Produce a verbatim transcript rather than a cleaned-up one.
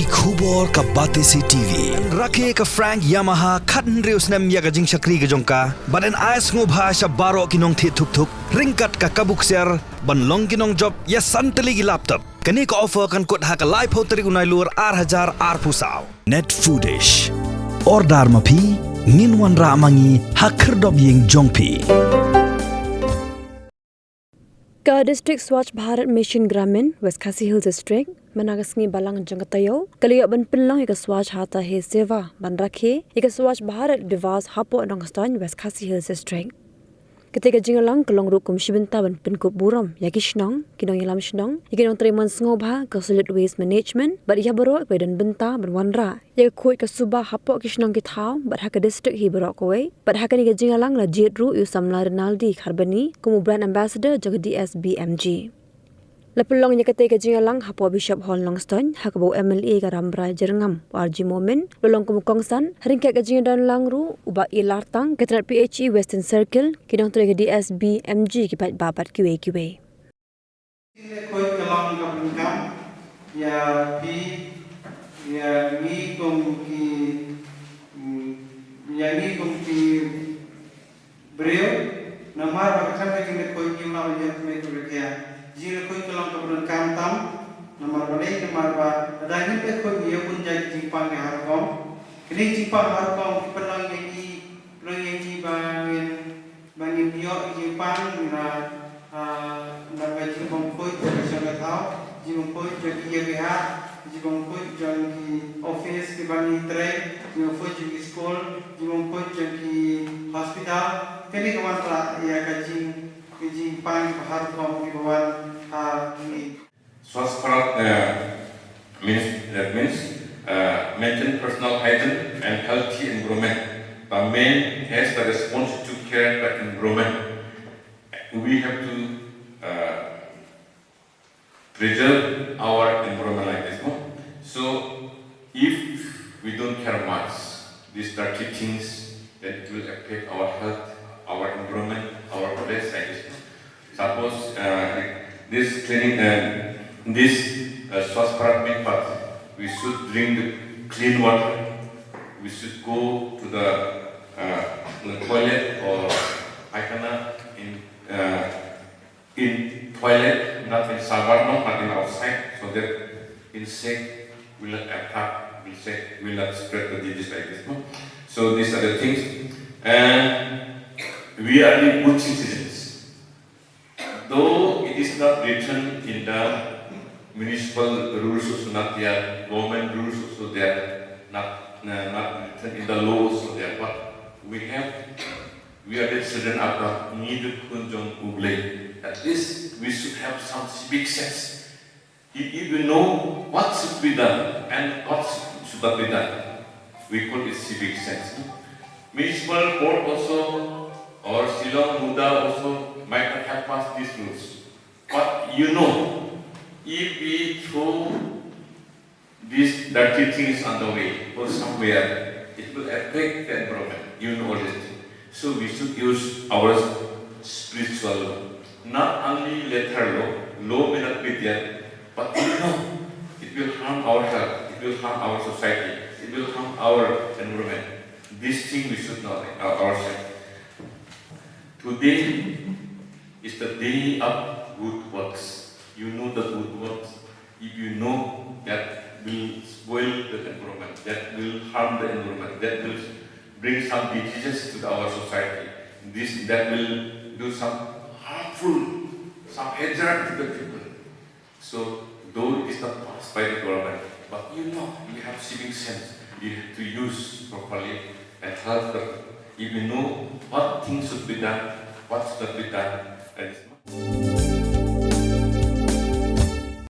Ki khubor ka Batesi T V. Rakhe ka Frank Yamaha khathynriew snem ïa ka jingshakri ka jong ka. Bad yn ai sngewbha sha baroh ki nongthied thuk thuk ryngkat ka kabu ksiar ban long ki nongjop ïa san tylli ki laptop. Kane ka offer kan kut ha ka laiphew tarik u Nailur ar hajar arphew saw. Net Foodish. Order ma phi, ngin wanrah ma ngi ha khyrdop ïing jong phi. Ka District Swachh Bharat Mission Gramin, West Khasi Hills District, mynta ka sngi Balang jong ka taïew, ka la ïoh ban pynlong ïa ka Swachhata Hi Seva, ban rakhe ïa ka Swachh Bharat Divas hapoh Nongstoiñ, West Khasi Hills District. Kata ka jingïalang ka long ruh kum shi bynta ban pynkup burom ïa ki shnong, ki nongïalam shnong, ïa ki nongtrei mon sngewbha ka Solid Waste Management, bad ïa baroh kiba don bynta ban wanrah ïa ka khuid ka suba hapoh ki shnong ki thaw, bad ha ka district hi baroh kawei. Bad ha kane ka jingïalang la jied ruh ïa u samla Rinaldi Kharbani kum u Brand Ambassador jong ka D S B M G. La pynlong ïa kata ka jingïalang hapoh Bishop Hall Nongstoiñ, ha kaba u M L A ka Rambrai Jyrngam, u R G Momin, u la long kum u kongsan, ryngkat ka jingdon lang ruh u Bah E Lartang, ka tnad P H E Western Circle, ki nongtrei ka D S B M G, ki paidbah bad kiwei kiwei. Kine khoi ka long ka pyndonkam ïa phi, ïa ngi kum ki, mm, ïa ngi kum ki briew, namar ba ka kane ka jingïakhun ngim lah ban ïa kane ka ruh ïa. Jingïakhun ka long ka pyndonkam tam, namar balei, namar ba lada ngim ïakhun ïa bun jait jingpang ki ha rukom. Kine jingpang ha rukom ki pynlong ïa ngi, pynlong ïa ngi ba ngin, ba ngin ïoh jingpang na, ah, na ka jingbymkhuid ka shong ka thaw, jingbymkhuid jong ki ïa ki ha, jingbymkhuid jong ki office kiba ngi trei, jingbymkhuid jong ki skul, jingbymkhuid jong ki hospital. Kane ka wanrah ïa ka jing, ka jingpang kiba ha rukom kiba wan ha ngi. Swachh Bharat, uh, means, that means, uh, maintain personal hygiene and healthy environment. The man has the response to care the environment. We have to, uh, preserve our environment like this, no? So, if we don't care much, these dirty things, then it will affect our health, our environment, our place like this, no? Suppose, uh, this cleaning, uh, this, uh, Swachh Bharat Mein Path, we should drink the clean water. We should go to the, uh, the toilet or paikhana in, uh, in toilet, not in shower, no, not in outside, so that insect will not attack, insect will not spread the disease like this, no? So these are the things. And we are the good citizens. Though it is not written in the municipal rules also not there, government rules also there, not, uh, not written in the law also there, but we have, we are the children of God, ngi dei khun jong U Blei. At least we should have some civic sense. If, if we know what should be done and what should not be done, we call it civic sense, no? Municipal board also or Shillong MUDA also might not have passed these rules. But you know, if we throw these dirty things on the way or somewhere, it will affect the environment. You know all these things. So we should use our spiritual law. Not only letter law, law may not be there, but you know, it will harm our health, it will harm our society, it will harm our environment. This thing we should know our-, ourselves. Today is the day of good works. You know the good works. If you know that will spoil the environment, that will harm the environment, that will bring some diseases to our society, this, that will do some harmful, some hazard to the people. So, though it is not passed by the government, but you know, you have civic sense, you have to use properly and help the, if you know what things should be done, what should not be done, and it's not